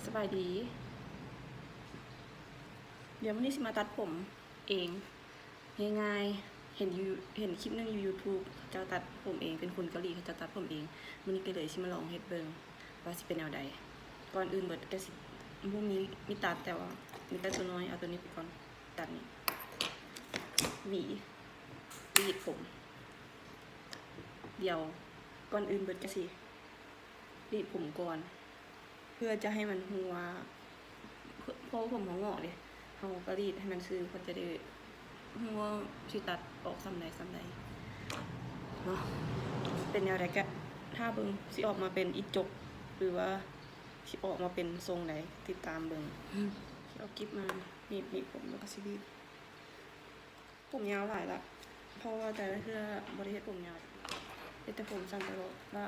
ສະບາຍດີ ດຽວມື້ນີ້ຊິມາຕັດຜົມເອງ ງ່າຍໆ ເຫັນຢູ່ ເຫັນຄລິບໜຶ່ງຢູ່ຢູທູບ ເຂົາເຈົ້າຕັດຜົມເອງ ເປັນຄົນເກົາຫຼີ ເຂົາເຈົ້າຕັດຜົມເອງ. ມື້ນີ້ກະເລີຍຊິມາລອງເຮັດເບິ່ງວ່າຊິເປັນແນວໃດ. ກ່ອນອື່ນເບິດກະຊິ ບໍ່ມີ ມີຕັດ ແຕ່ວ່າມີແຕ່ໂຕນ້ອຍ ເອົາໂຕນີ້ໄປກ່ອນ. ຕັດນີ້ ຫວີ ລີດຜົມ. ດຽວ ກ່ອນອື່ນເບິດກະຊິ ລີດຜົມກ່ອນ ເພື່ອຈະໃຫ້ມັນຮູ້ວ່າ ເພາະຜົມເຮົາງອກເດ້ ເຮົາກະລີດໃຫ້ມັນຊື່ ເພື່ອຈະໄດ້ຮູ້ວ່າຊິຕັດອອກສ່ຳໃດສ່ຳໃດເນາະ. ເປັນແນວໃດກະຖ້າເບິ່ງ ຊິອອກມາເປັນອີຈົກ ຫຼືວ່າຊິອອກມາເປັນຊົງໃດ ຕິດຕາມເບິ່ງ. ຊິເອົາກິບມາໜີບ ໜີບຜົມ ແລ້ວກະຊິລີດ. ຜົມຍາວຫຼາຍລະ ເພາະວ່າແຕ່ລະເທື່ອບໍ່ໄດ້ເຮັດຜົມຍາວ ເຮັດແຕ່ຜົມສັ້ນຕະຫຼອດ ລະ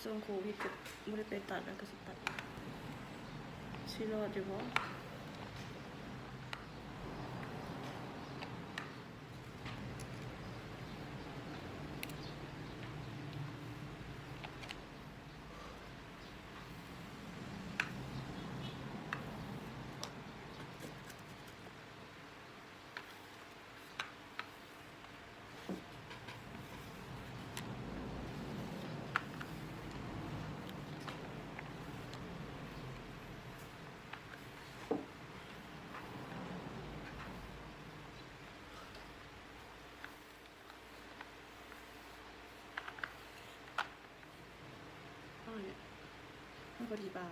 ຊ່ວງໂຄວິດກະບໍ່ໄດ້ໄປຕັດ ລະກະຊິຕັດ ຊິລອດຢູ່ບໍ່? ເອົາແຫຼະ ມັນພໍດີປາ.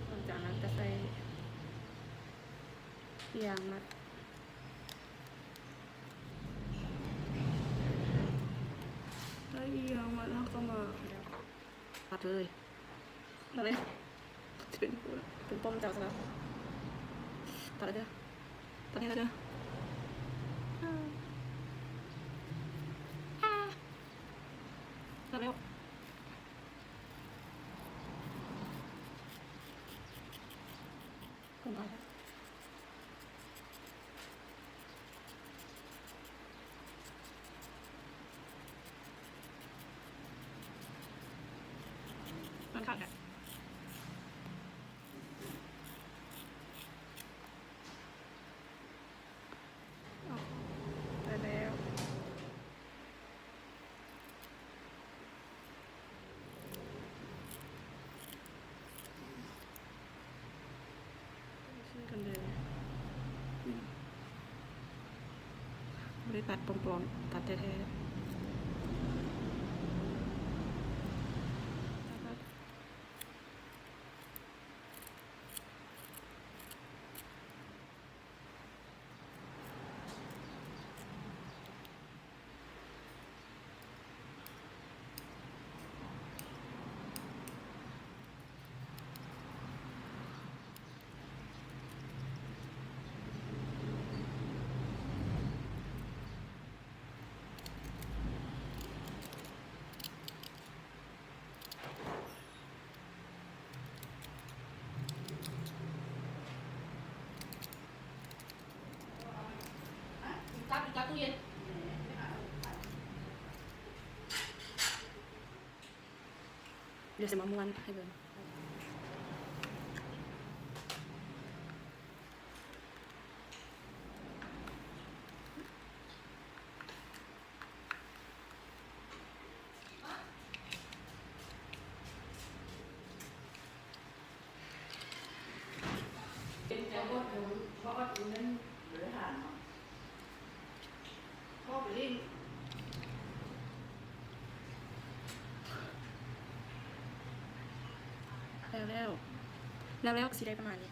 ຫຼັງຈາກນັ້ນກະໃສ່ຢາງມັດ ໃສ່ຢາງມັດແລ້ວກະມາ ຕັດເລີຍ ຕັດເລີຍ ເປັນ ເປັນປ້ອມເຈົ້າຊະແລ້ວ. ຕັດແລ້ວເດີ ຕັດແລ້ວເດີ ຕັດແລ້ວ. ມັນຂາດແລ້ວ ອອກໄປແລ້ວ. ຄືກັນເລີຍ ບໍ່ໄດ້ຕັດປອມໆ ຕັດແທ້ໆ. ດຽວຊິມາມ້ວນໃຫ້ເບິ່ງ. ແລ້ວ ແລ້ວ ແລ້ວ ແລ້ວຊິໄດ້ປະມານນີ້.